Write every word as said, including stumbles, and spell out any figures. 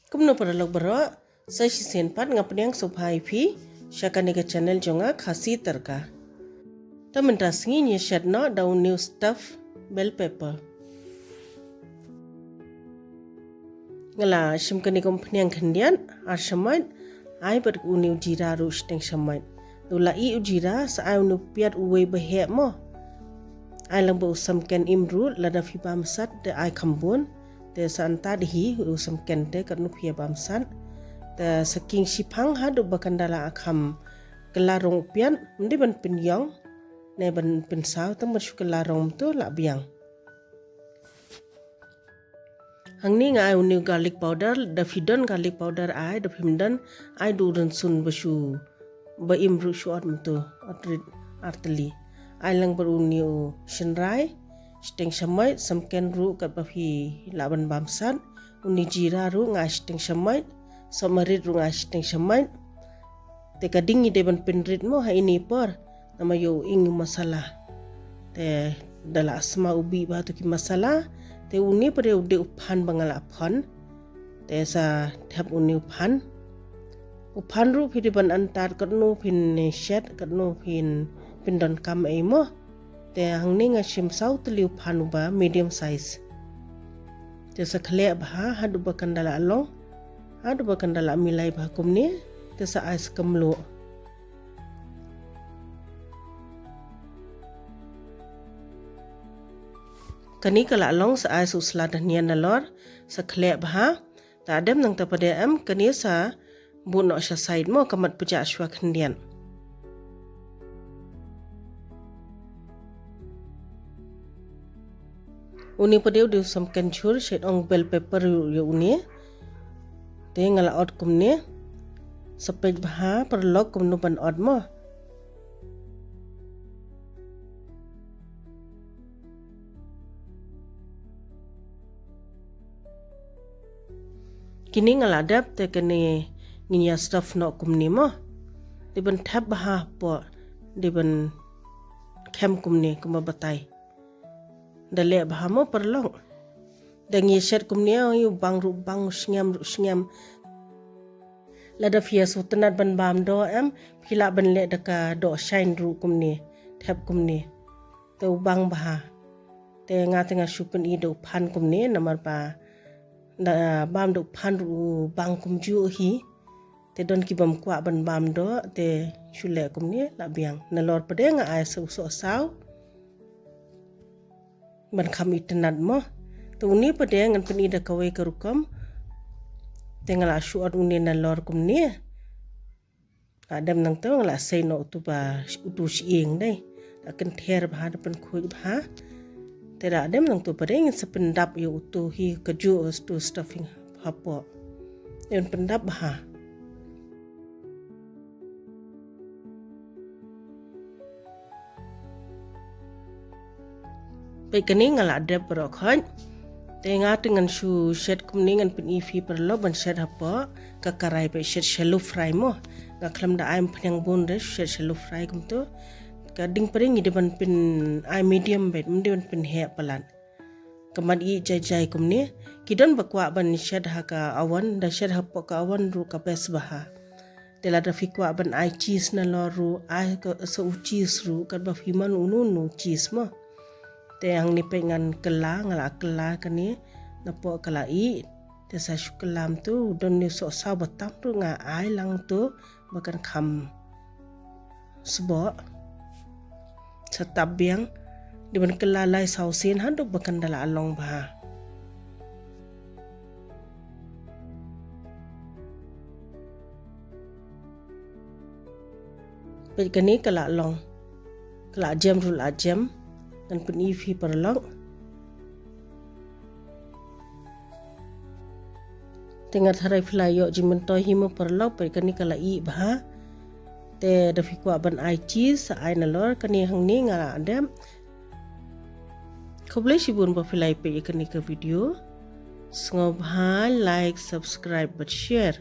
Kumno paralok baroh, sa shisien pat nga pdiang sngewbha ïa phi sha kane ka channel jong nga, Khasi Tadka. Te mynta sngi ngin ïa shet noh da u new stuff bell pepper. Nga la shim kane ka umphniang khyndiat, ar shamoit, ai bad u new jira ruh shiteng shamoit. U la ih u jira, sa ai u new piat uwei ba heh mo. Ai lang bad u samken im ruh, lada phi bam sat te ai kham bun. Te sa anta dei hi u samken te katno phi ïa bam sat. Te sa king shiphang haduh ba kan da la kham kylla rong u piat, ym dei ban pynïong ne ban pynsaw, tang ban shu kylla rong mynta la biang. Hangne nga ai u new garlic powder, da phi don garlic powder ai, da phim don ai da u rynsun ba shu, ba im ruh shu ot mynta, ot rit ar tylli. Ai lang bad u new shynrai shiteng shamoit, samken ruh katba phi lah ban bam sat, u new jira ruh nga ai shiteng shamoit, sohmarit ruh nga ai shiteng shamoit. Te ka ding ngi dei ban pynrit mo ha ine i por, namar ïoh ing u masala. Te da la sma u bih bha tu ki masala. Te une pat u dei u phan ba nga la phon. Te sa thep une u phan. U phan ruh phi dei ban antad katno phin shet, katno phin pyndonkam ei mo. Te hangne nga shim saw tylli u phan uba medium size. Te sa khleh bha haduh ba kan da la long, haduh ba kan da la milai bha kumne. Te sa ai sa kemluh. Kane ka la long, sa ai sa u sla dhania nalor, sa khleh bha. Te hadem nangta pat em, kane sa buh noh sha side mo, ka mat pjah shuwa khyndiat. Une pat u dei u samken jhur, shet ong bell pepper ïa une. Te nga la ot kumne. Sa peit bha paralok kumno ban ot mo. Kine nga la dep, te kane ngin ïa stuff noh kumne mo. Dei ban thep bha hapoh, dei ban khem kumne kumba batai. Da leh bha mo paralok. Da ngi shet kumne, u bang ruh bang, u sngem ruh sngem. Lada phi ïa sngewtynnat ban bam doh em, phi lah ban leh da ka doh shain ruh kumne, thep kumne. Te u bang bha. Te nga te nga shu pyni da u phan kumne, namar ba da bam da u phan ruh u bang kumjuh hi. Te don ki bym kwah ban bam doh, te shu leh kumne la biang. Nalor pat nga ai sa u sohsaw ban kham itynnat mo. Te une pat ngan pyni da kawei ka rukom. Te nga la shu ot une nalor kumne. La dem nangta nga la sei noh utu ba, utu shyieng dei. La kynther bha, da pynkhuid bha. Te la dem nangta pat ngin sa pyndap ïa utu hi kajuh utu stuffing hapoh. Ngin pyndap bha. Peit kane nga la dep baroh khoit. Te nga te ngan shu shet kumne, ngan pyni phi paralok ban shet hapoh ka karai, peit shet shallow fry mo. Nga khlem da ai umphniang bun re, shet shallow fry kumto. Ka ding pat ngi dei ban pyn ai medium beit, ym dei ban pynheh palat. Ka mat ïa jai jai kumne. Ki don ba kwah ban shet ha ka oven, da shet hapoh ka oven ruh ka best bha. Te lada phi kwah ban ai cheese nalor ruh, ai ka sa u cheese ruh, katba phi mon uno uno cheese mo. Te hangne peit ngan kylla, nga la kylla kane napoh ka la ih. Te sa shu kylla mynta, don une u sohsaw ba tam ruh nga ai lang mynta ba kan kham sboh. Sa tap biang, dei ban kylla lai saw sien haduh ba kan da la long bha. Peit kane ka la long. Ka la jem ruh la jem. Ngan pyni phi paralok. Te nga tharai phi la ïoh jingmyntoi hi mo paralok, peit kane ka la ih bha. Te da phi kwah ban ai cheese, sa ai nalor, kane hangne nga la dep. Khublei shibun ba phi la ïa peit ïa kane ka video. Sngewbha like, subscribe bad share.